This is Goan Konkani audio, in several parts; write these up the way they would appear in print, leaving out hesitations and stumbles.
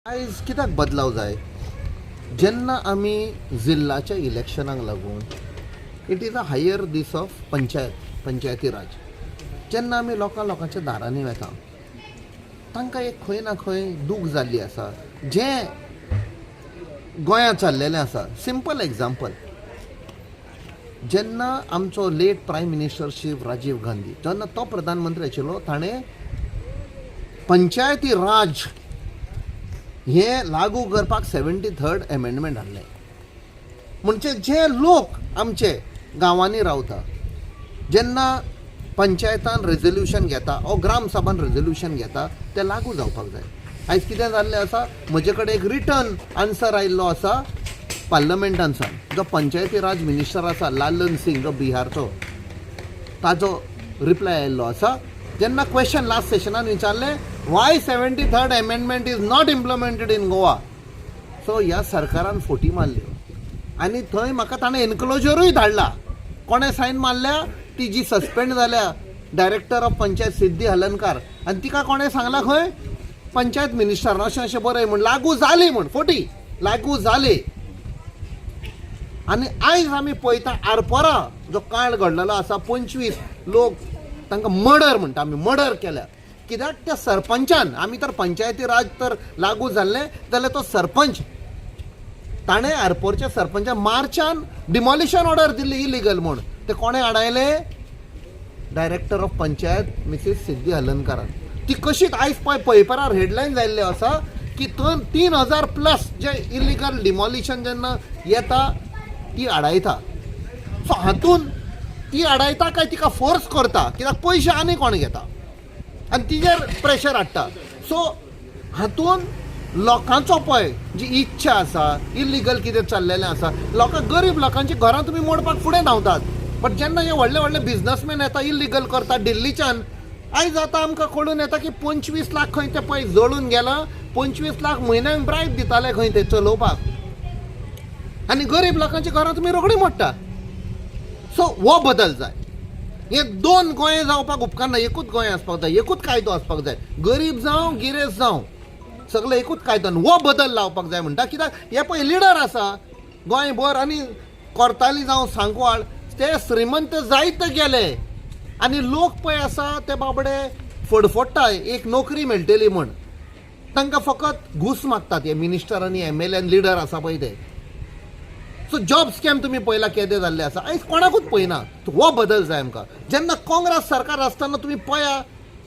आयज कित्याक बदलाव जाय? जेन्ना आमी जिल्लाच्या इलेक्शनाक लागून, it is a higher this of panchayat, Panchayati Raj, जेन्ना आमी लोकां लोकांच्या दारांनी वेता, तांकां एक खंय ना खंय दूख जाल्ली आसा जें गोंयांत चल्लेलें आसा. सिंपल एग्जाम्पल, जेन्ना आमचो late prime minister Shri Rajiv Gandhi, जेन्ना तो प्रधानमंत्री आशिल्लो, ताणें पंचायती राज हें लागू करपाक 73rd amendment हाडलें. म्हणजे जे लोक आमचे गांवांनी रावता, जेन्ना पंचायतान रेजोल्युशन घेता ओ ग्रामसभान रेजोल्युशन घेता, तें लागू जावपाक जाय. आयज कितें जाल्लें आसा, म्हजे कडेन एक रिटर्न आन्सर आयिल्लो आसा पार्लमेंटानसान. जो पंचायती राज मिनिस्टर आसा लालन सिंग, जो बिहारचो, ताजो रिप्लाय आयिल्लो आसा. जेन्ना क्वेश्चन लास्ट सेशनान विचारलें, why 73rd amendment is not implemented in Goa? So ह्या सरकारान फोटी मारल्यो आनी थंय म्हाका ताणें एनक्लोजरूय धाडला. कोणें सायन मारल्या? ती जी सस्पेंड जाल्या, डायरेक्टर ऑफ पंचायत सिद्धी हलनकार. आनी तिका कोणें सांगलां खंय, पंचायत मिनिस्टरान अशें अशें बरय म्हूण, लागू जाली म्हूण. फोटी लागू जाली. आनी आयज आमी पळयता, आरपोरा जो कांड घडलेलो आसा, 25 लोक, तांकां मर्डर म्हणटा आमी, मर्डर केल्या. कित्याक? त्या सरपंचान, आमी तर पंचायती राज तर लागू जाल्लें जाल्यार तो सरपंच, ताणें आरपोरच्या सरपंचान मार्चान डिमॉलिशन ऑर्डर दिल्ली इलिगल म्हूण. ते कोणें आडायलें? Director of panchayat Mrs Siddhi हलनकारान. ती कशीच आयज पळय पेपरार हेडलायन जाल्ल्यो आसा की 3000 प्लस जे इलिगल डिमॉलिशन जेन्ना येता, ती आडायता. सो हातून ती आडायता काय तिका फोर्स करता? कित्याक पयशे आनी कोण घेता आनी तिजेर प्रेशर हाडटा. सो हातून लोकांचो पळय जी इच्छा आसा, इलिगल कितें चल्लेलें आसा, लोकांक, गरीब लोकांची घरां तुमी मोडपाक फुडें धांवतात, बट जेन्ना हे व्हडले व्हडले बिजनसमॅन येता, इलिगल करता दिल्लीच्यान. आयज आतां आमकां कळून येता की 25 लाख खंय ते पळय जळून गेला. 25 लाख म्हयन्याक ब्रायब दिताले खंय ते चलोवपाक आनी गरीब लोकांची घरां तुमी रोखडी मोडटा. सो हो बदल जाय. हे दोन गोंय जावपाक उपकारना. एकूच गोंय आसपाक जाय, एकूच कायदो आसपाक जाय. गरीब जावं, गिरेस्त जावं, सगळे एकूच कायदो. आनी हो बदल लावपाक जाय म्हणटा. कित्याक हे पळय लिडर आसा गोंयभर आनी कोर्ताली जावं सांकवाळ, ते श्रीमंत जायत गेले आनी लोक पळय आसा ते बाबडे फडफडटा एक नोकरी मेळटली म्हण. तांकां फकत घूस मागतात हे मिनिस्टर आनी एमएलए आनी लिडर आसा पळय ते. सो जॉब स्कॅम तुमी पळयला केदे जाल्ले आसा. आयज कोणाकूच पळयना. हो बदल जाय आमकां. जेन्ना काँग्रेस सरकार आसतना तुमी पळया,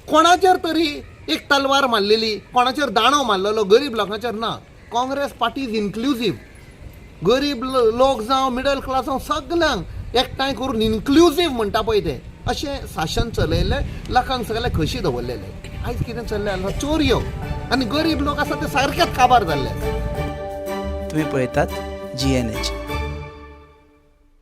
कोणाचेर तरी एक तलवार मारलेली, कोणाचेर दांडो मारलेलो गरीब लोकांचेर ना. Congress party is inclusive. गरीब लोक जावं, मिडल क्लास जावं, सगल्यांक एकठांय करून इन्क्लुजीव म्हणटा पळय तें, अशें शासन चलयल्लें, लोकांक सगळें खोशी दवरलेलें. आयज कितें चल्लें आसा? चोरयो आनी गरीब लोक आसा ते सारकेच काबार जाल्ले आसा. तुम्ही पळयतात जीएनएच.